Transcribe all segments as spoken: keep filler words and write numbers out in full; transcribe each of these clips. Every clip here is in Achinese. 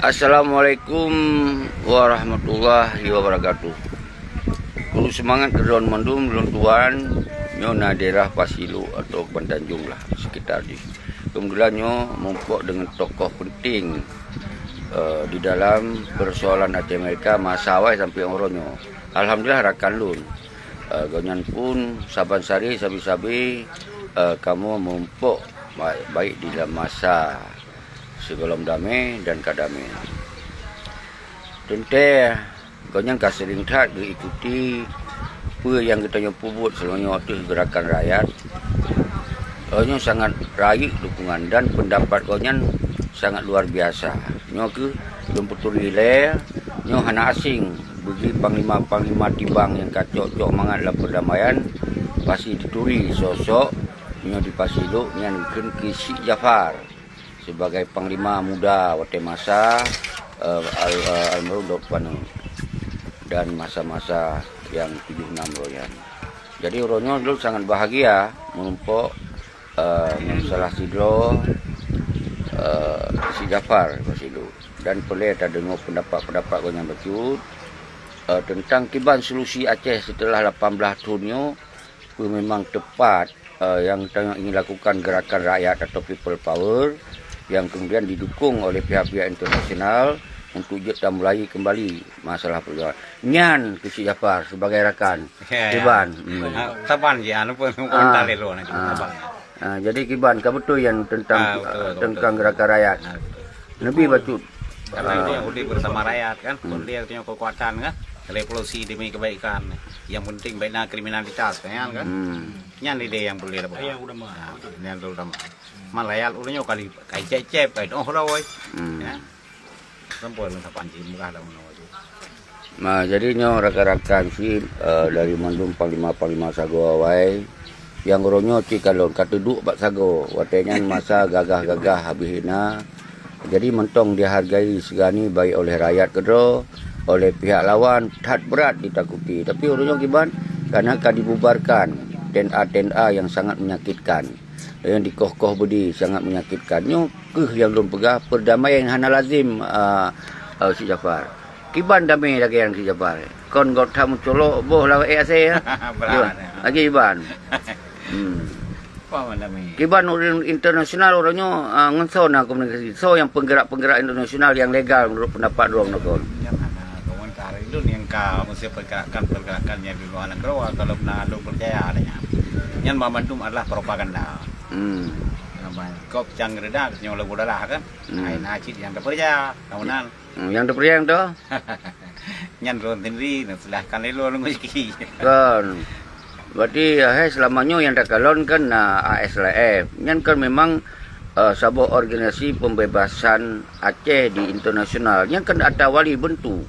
Assalamualaikum warahmatullahi wabarakatuh. Guru seumangat keu droen mandum, lôn tuan, nyoe na daerah Pasiluk atau Keubon Tanjong lah, sekitar jih. Keumudian nyoe mumpok deungon tokoh penting, eh, di dalam persoalan Aceh Merdeka masa awai sampai uroe nyoe. Alhamdulillah rakan lôn. Eh, gobnyan pun saban sari sabe-sabe, eh, kamoe mumpok ba-, baik di dalam masa sigohlom damé dan ka damé. Teuntée gobnyan ka seuring that geuikuti peue nyang geutanyoe peubuet seulama nyoe ateueh geurakan rakyat. Gobnyan sangat rayeuk dukungan dan peundapat gobnyan sangat luar biasa. Nyoe kheueh lôn peuturi lé, nyoe hana asing bagi panglima-panglima tibang nyang ka cok-cok mangat lam peurdamaian, pasti jituri sosok nyoe di Pasiluk nyan kheun keu Syik Jafar. Sebagai panglima muda watée masa, eh, al-, eh, almarhum Daud Paneuk dan masa-masa nyang tujoh enam uroe nyan. Jadi uroe nyoe lôn sangat bahagia meurumpok, eh, ngon salah sidroe, eh, Syik Jafar Pasiluk dan peureulée tadeungoe peundapat-peundapat gobnyan bacut, eh, teuntang kiban solusi Aceh seuteulah lapan blaih thon nyoe, peue memang teupat, eh, nyang tanyoe ingin lakukan gerakan rakyat atau people power yang kemudian didukung oleh pihak-pihak internasional untuk jeuet tamulai kembali masalah perjuangan. Nyan keu Syik Jafar sebagai rakan. Ya, ya. Kiban. Hmm. Ha, saban je, anu pun, ha, komentar lé lôn, ha, saban. Ha, jadi kiban, ka beutôi nyan teuntang, ha, betul, betul, teuntang betul. Gerakan rakyat. Ha, betul. Neubri bacut. Karena itu yang boleh bersama rakyat kan, hmm, boleh artinya kekuatan kan, revolusi demi kebaikan. Yang penting bina kriminalitas kan, kan? Hmm. Nyan ide yang boleh dapat. Yang utama. Nah, yang terutama. Malayal ulunyo kali kai cecep, kai doh lawai. Hmm. Ya. Sampai lengkap panci murah dah menurut. Nah, jadi nyoe rakan-rakan syiek, eh, dari mandum panglima-panglima sagoe awai, nyang uroe nyoe cit kalon ka teuduek bak sagoe. Watée nyan masa gagah-gagah habéh na. Jadi mantong dihargai seugani baik oleh rakyat keudroe, oleh pihak lawan, that brat ditakuti. Tapi uroe nyoe kiban, karena ka dibubarkan TNA-TNA yang sangat menyakitkan. Nyang dikoh-koh beudi sangat menyakitkan. Nyoe kheueh nyang lôn peugah, perdamaian hana lazim, a, a, Syik Jafar. Kiban damé lagée nyan Syik Jafar. Kon gob that meuculok boh lawét asée, ya. Berat, ya. Lagée iban. Hmm. Apa damé? Kiban ureuëng internasional uroe nyoe, a, ngon soe na komunikasi? Soe nyang penggerak-penggerak internasional nyang legal menurut pendapat droe nyoe kon? Nyang hana komentar. Ulôn nyang ka meusti pergerakan-pergerakan nyang di luar nanggroe, kalau na lôn percaya nyan. Nyan banmandum adalah propaganda. Hmm. Kop cang reda nyoe leubu dalah kan. Hmm. Hai na cit nyang teupercaya, kamoe nan. Hmm, nyang teupercaya tu? Nyan droe sendiri, nah, silahkan lé lôn rezeki. Kan. Berarti, hai selama nyoe nyang takalon kan na A S L F. Nyan kan memang, eh, saboh organisasi pembebasan Aceh di internasional. Nyan kan ata wali beuntu.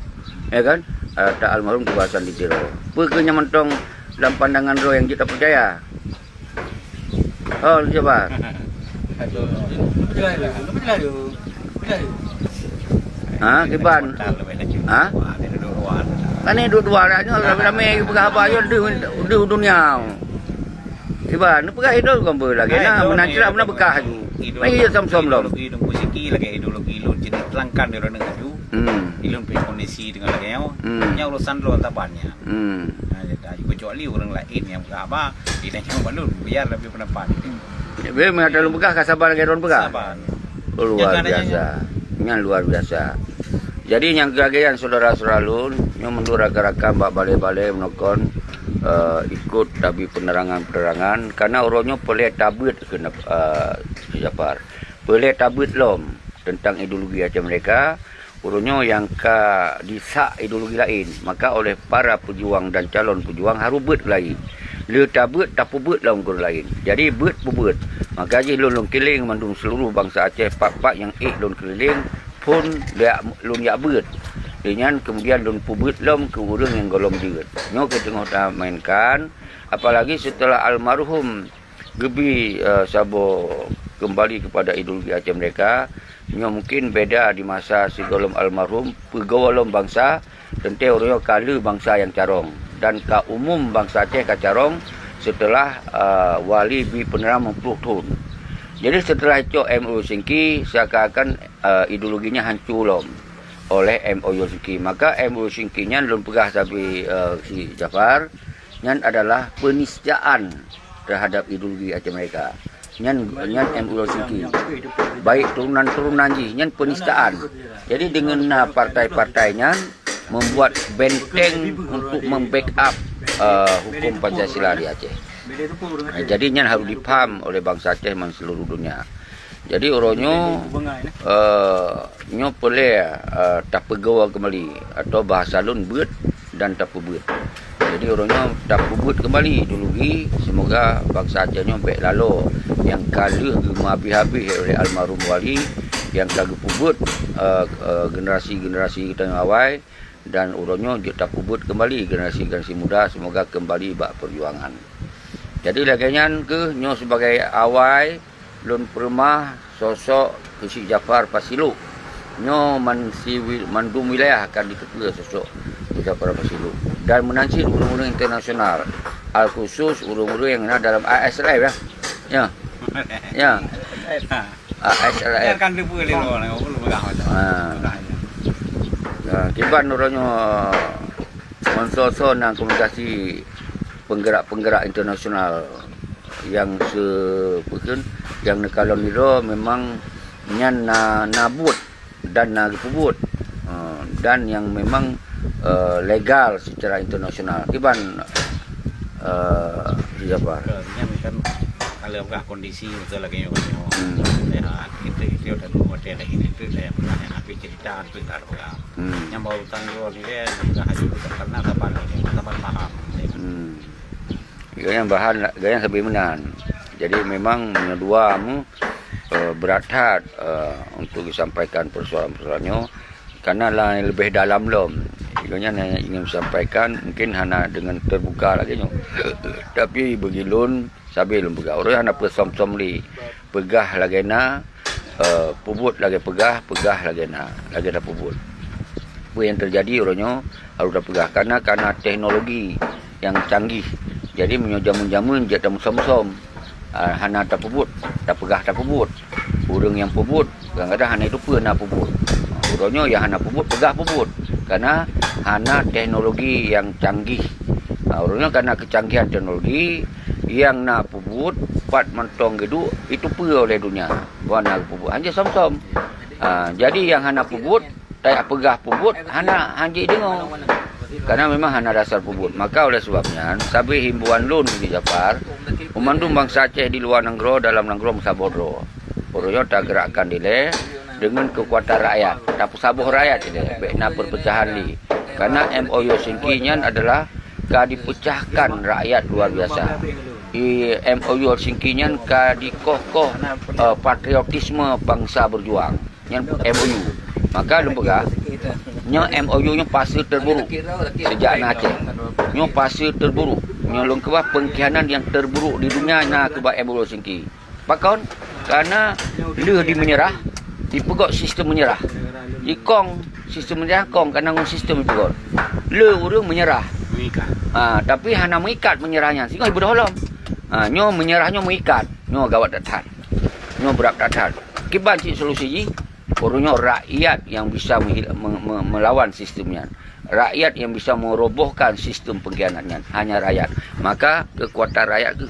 Ya kan? Ata almarhum Tuan Hasan di Tiro. Peue keuh nyang mantong lam pandangan droe nyang jeuet tapercaya? Oh, siapa? Ha, kiban. Ha? Kan ni dua-dua lah nyoe ramai-ramai peugah haba nyoe di, di dunia. Kiban, peugah idol kon beu lagée na, meunan cit meunan beukah aju. Mai iya som-som lom. Ideologi, ideologi, lagée ideologi lôn jeuneuh teulangkan di ureuëng aju. Hmm. Ilôn pih kondisi dengan lagée nyoe. Hmm. Nyan urusan lôn taban nyan. Hmm. Nah, jadi, kecuali ureuëng laén nyang peugah haba, di tanyoe balon, biar lebih pendapat. Jadi, meunan lôn peugah ka saban lagée droen peugah? Saban. Oh, luar biasa. Nyan luar biasa. Jadi, nyang keurageuen saudara-saudara lôn, nyoe meunurot rakan-rakan bak balée-balée meunokon, eh, ikut tabi penerangan-penerangan, karena uroe nyoe peureulée tabeuet keuneuk, eh, Jafar. Peureulée tabeuet lom teuntang ideologi Aceh Merdeka, uroe nyoe nyang ka disak ideologi laén, maka oleh para pejuang dan calon pejuang harôh beuet lagée. Le tabeuet, tapeubuet lom keu laén. Jadi beuet peubuet. Maka jih lôn, lôn keuliléng mandum seluruh bansa Aceh, pat-pat nyang ék lôn keuliléng, phon jak, lôn jak beuet. Di nyan keumudian lôn peubuet lom keu ureuëng nyang gohlom jeuet. Nyoe keuh teungoh tamainkan, apalagi seuteulah almarhum geubi, eh, saboh keumbali keupada ideologi Aceh Merdeka. Nyoe mungkin beda di masa sigohlom almarhum, peugohlom bansa, teuntée uroe nyoe ka le bansa nyang carông dan ka umum bansa Aceh ka carông seuteulah, eh, wali bi peuneurang meuploh thon. Jadi setelah icok M O U Helsinki, seakan-akan, eh, ideologi nyan hanco lom oleh M O U Helsinki. Maka M O U Helsinki nyan lôn peugah sabe, eh, si Jafar, nyan adalah penistaan terhadap ideologi Aceh Merdeka. Nyan, nyan M O U Helsinki. Baik turunan-turunan jih, nyan penistaan. Jadi dengan, eh, partai-partai nyan membuat benteng untuk membackup, eh, hukum Pancasila di Aceh. Jadi nyan harus dipaham oleh bangsa Aceh dan seluruh dunia. Jadi uroe nyoe, eh, nyoe peureulée, eh, tapeugoe keumbali atau bahasa lôn beuet dan tapeubeuet. Jadi uroe nyoe tapeubeuet keumbali ideologi, semoga bangsa Aceh nyoe bék laloe nyang ka lheueh geumeuhabéh-habéh oleh almarhum Wali, nyang ka geupeubeuet, eh, eh, generasi-generasi geutanyoe awai. Dan uroe nyoe jeuet tapeubeuet keumbali generasi-generasi muda, semoga keumbali bak peujuangan. Jadi lagée nyan kheueh nyoe sibagai awai lôn peureumah sosok Keuchik Jafar Pasiluk. Nyoe man si wi-, mandum wilayah akan jiteupeue sosok Keuchik Jafar Pasiluk. Dan meunan cit ureuëng-ureuëng internasional, al khusus ureuëng-ureuëng nyang na dalam A S L F, ya. Ya. Ya. A S L F. Biarkan dia boleh lawan, aku belum pegang macam. Ha. Pegang je. Ha, kiban uroe nyoe, eh, ngon soe-soe na komunikasi penggerak-penggerak internasional nyang se-, peukheun, nyang neukalon nidroe memang nyan na, na buet dan na geupeubuet. Ha, dan nyang memang, eh, legal secara internasional. Kiban, eh, Jafar? Ke, nyan kan kalau peugah kondisi betul lagi nyoe. Hmm. Sehat, itu, itu dah dua hotel lagi, itu saya pernah yang habis cerita, itu tak ada pegang. Hmm. Yang baru tanggung ni dia, dah haju, tak pernah kapan lagi, kapan paham. Hmm. Gobnyan bahan, gobnyan sabe meunan. Jadi memang meunyoe dua mu, eh, brat that, eh, untuk disampaikan persoalan-persoalan nyoe, karena la-, leubeh dalam lom. Gobnyan hanya ingin sampaikan, mungkin hana dengan terbuka lagée nyoe. Tapi bagi lôn, sabe lôn peugah, ureuëng hana peusom-som lé. Peugah lagée na, eh, peubuet lagée peugah, peugah lagée na, lagée na peubuet. Peue nyang teujadi uroe nyoe harôh tapeugah, karena, karena teknologi nyang canggih. Jadi meunyoe jameun-jameun jeuet tameusom-som, ah, hana tapeubuet, tapeugah tapeubuet. Ureuëng nyang peubuet kadang-kadang hana itu peue na peubuet. Uroe nyoe nyang hana peubuet peugah peubuet, karena hana teknologi nyang canggih. Ah, uroe nyoe karena kecanggihan teknologi, nyang na peubuet pat mantong geuduek jiteupeue oleh dunia. Wan na peubuet hana som-som. Ah, jadi nyang hana peubuet tajak peugah peubuet hana, hana jideungoe. Karena memang hana dasar peubuet. Maka oleh sebab nyan, sabe himbauan lôn keu Jafar, meumandum bansa Aceh di luwa nanggroe, dalam nanggroe meusaboh droe. Uroe nyoe tagerakkan dilée deungon keukuatan rakyat, tapeusaboh rakyat dilée, bék na peurpeucahan lé. Karena M O U Helsinki nyan adalah ka dipeucahkan rakyat luar biasa. I, M O U Helsinki nyan ka dikoh-koh, eh, patriotisme bansa berjuang. Nyan M O U. Maka lôn peugah, nyoe M O U nyoe fase terburuk sejak na Aceh. Nyoe fase terburuk. Nyoe lôn keubah pengkhianat nyang terburuk di dunia na keubah M O U Helsinki. Pakon? Karena lheueh di menyerah, dipeugöt sistem menyerah. Dikong sistem menyerah kong karena ngon sistem dipeugöt. Le ureuëng menyerah. Mengikat. Ha, tapi hana mengikat menyerah nyan. Singoh ibeudôh lom. Ha, nyoe menyerah nyoe mengikat. Nyoe gawat that-that. Nyoe brat that-that. Kiban cit solusi jih? Ureuëng nyoe rakyat nyang bisa menghil-, me-, me-, melawan sistem nyan. Rakyat nyang bisa merobohkan sistem pengkhianat nyan. Hanya rakyat. Maka kekuatan rakyat tu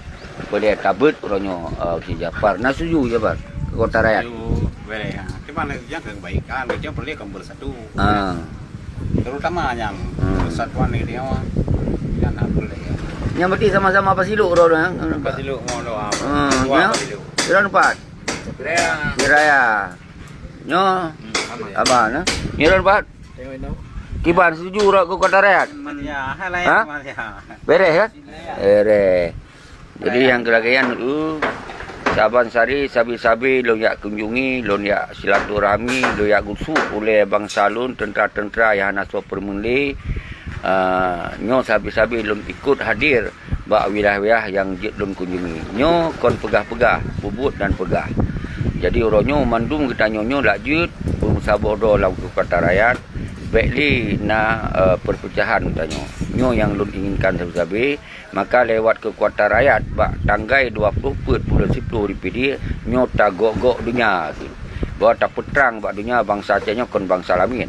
boleh tabeuet uroe nyoe, eh, si Jafar. Na setuju Jafar? Kekuatan rakyat. Setuju, boleh, ha. Cuma yang kebaikan, dia perlu kan bersatu. Ha. Terutama yang Hmm. persatuan ini, ya, yang nak boleh, ya. Yang berarti sama-sama Pasiluk uroe nyoe, ya? Pasiluk, mau doa. Hmm, Dua ya? Pasiluk. Kira empat. Kira. Kira ya. Nyoe. Hmm, sama. Abang, ya? Kira empat. Kiban setuju uroe keu kota rakyat? Ya, halai Ha? Mas, ya. Beres kan? Beres. Jadi nyang keulagèe nyan, eu, saban sari sabe-sabe lôn jak kunjungi, lôn jak silaturahmi, lôn jak gusuk ulèe bansa lôn, teuntra-teuntra nyang hana soe peureulèe. Ah, nyoe sabe-sabe lôn ikot hadir bak wilayah-wilayah nyang jeuet lôn kunjungi. Nyoe kon peugah-peugah, peubuet dan peugah. Jadi uroe nyoe mandum geutanyoe nyoe lak jeuet beumeusaboh droe lam keukuatan rakyat, bèk lé na, eh, peurpeucahan geutanyoe. Nyoe nyang lôn inginkan sabe-sabe, maka lewat keukuatan rakyat bak tanggai dua ploh peuet buleuen siploh di Pidie, nyoe tagok-gok donya. Bahwa tapeutrang bak donya bansa Aceh nyoe kon bansa lamin.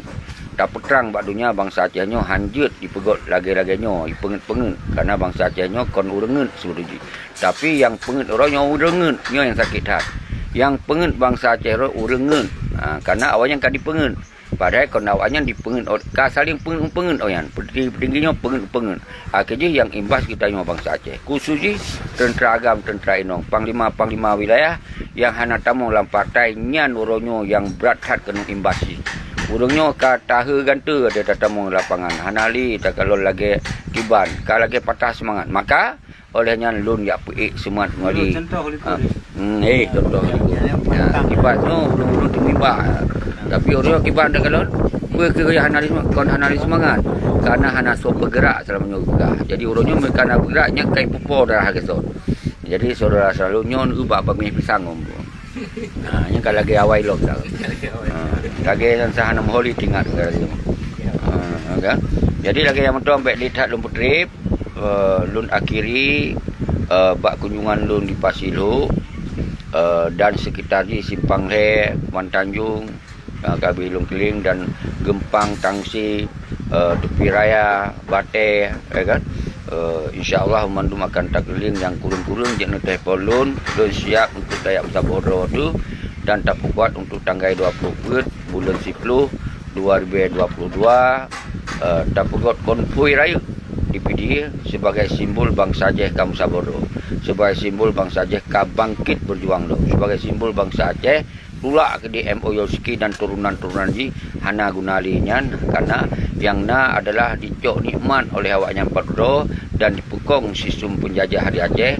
Tapeutrang bak donya bansa Aceh nyoe hanjeuet dipeugöt lagée-lagée nyoe, ipeungeuet-peungeuet, karena bansa Aceh nyoe kon ureuëng ngeuet seudeh jih. Tapi nyang peungeuet uroe nyoe ureuëng ngeuet, nyoe nyang sakét that. Nyang peungeuet bansa Aceh uroe ureuëng ngeuet, ha, karena awaknyan ka dipeungeuet. Padahai kon awaknyan dipeungeuet, ka saléng peungeuet-peungeuet awaknyan. Petinggi-petinggi nyoe peungeuet-peungeuet. Akhé jih nyang imbas geutanyoe bansa Aceh. Khusus jih teuntra agam, teuntra inong, panglima-panglima wilayah nyang hana tamong lam partai nyan uroe nyoe nyang brat that keuneuk imbas jih. Ureuëng nyoe ka taheu gante ada tatamong lapangan, hana lé takalon lagée kiban, ka lagée patah seumangat. Maka, óh lheueh nyan lôn jak peuék seumangat meungaji. Contoh liput. Hmm, eh, contoh liput. Ya, kiban nyoe ureuëng-ureuëng teumimba. Tapi ureuëng kiban takalon, peue keuh hana lé seumangat, kon hana lé seumangat. Karena hana soe peugerak selama nyoe peugah. Jadi ureuëng nyoe meukana peugerak nyan kai pupo darah gesot. Jadi saudara selalu nyoe ubak bameh pisang ngom. Ha, nyan ka lagée awai lom dah. Ha, lagée nyang sah nam holi tingkat ka lagée. Ha, kan? Jadi lagée nyang mantong bék dithat lôn peutrip, eh, lôn akhiri, eh, bak kunjungan lôn di Pasi Lhok, eh, dan sekitar jih Simpang Lhée, Kuman Tanjung, eh, ka abéh lôn keulieng dan Geumpang, Tangsi, eh, Tupi Raya, Batée, ya kan? Eh, insya Allah mandum akan takeulieng nyang kureueng-kureueng jeuet neutelepon lôn, lôn siap untuk tajak meusaboh droe teuh dan tapeubuet untuk tanggai dua ploh peuet buleuen siploh dua ribu dua puluh dua, eh, tapeugöt konvoi rayeuk di Pidie sebagai simbol bansa Aceh ka meusaboh droe, sebagai simbol bansa Aceh ka bangkit berjuang droe, sebagai simbol bansa Aceh tulak keudeh M O Yosiki dan turunan-turunan jih hana guna lé nyan, karena nyang na adalah dicok nikmat oleh awaknyan padum droe dan dipeukong sistem peunjajah di Aceh.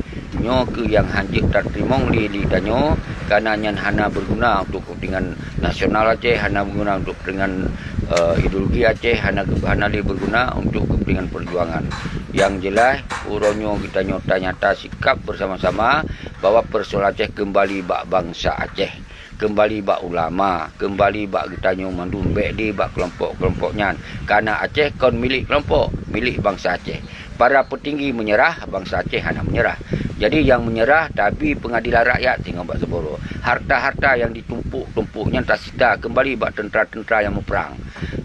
Nyoe keuh nyang hanjeuet tateurimong lé, lé tanyoe, karena nyan hana beuguna untuk kepentingan nasional Aceh, hana beuguna untuk kepentingan, eh, ideologi Aceh, hana, hana lé beuguna untuk kepentingan perjuangan. Yang jelas, uroe nyoe geutanyoe tanyata sikap bersama-sama bahwa persoalan Aceh kembali bak bansa Aceh. Keumbali bak ulama, keumbali bak geutanyoe mandum, bék di bak keulompok-keulompok nyan. Kana Aceh kon milék keulompok, milék bansa Aceh. Para peutinggi meunyeurah, bansa Aceh hana meunyeurah. Jadi nyang meunyeurah tabi peungadilan rakyat singoh bak sibaroe. Harta-harta nyang ditumpôk-tumpôk nyan tasita keumbali bak teuntra-teuntra nyang muprang.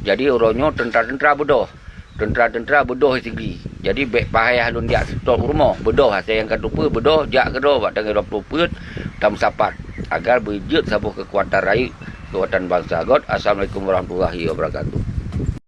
Jadi uroe nyoe teuntra-teuntra beudôh. Teuntra-teuntra beudôh sigi. Jadi bék payah lôn jak seutôt u rumoh. Beudôh asai nyang ka teupeue, beudôh jak keudroe bak tanggai dua ploh peuet tameusapat, agar beujeuet saboh keukuatan rayeuk, keukuatan bansa. Göt, assalamualaikum warahmatullahi wabarakatuh.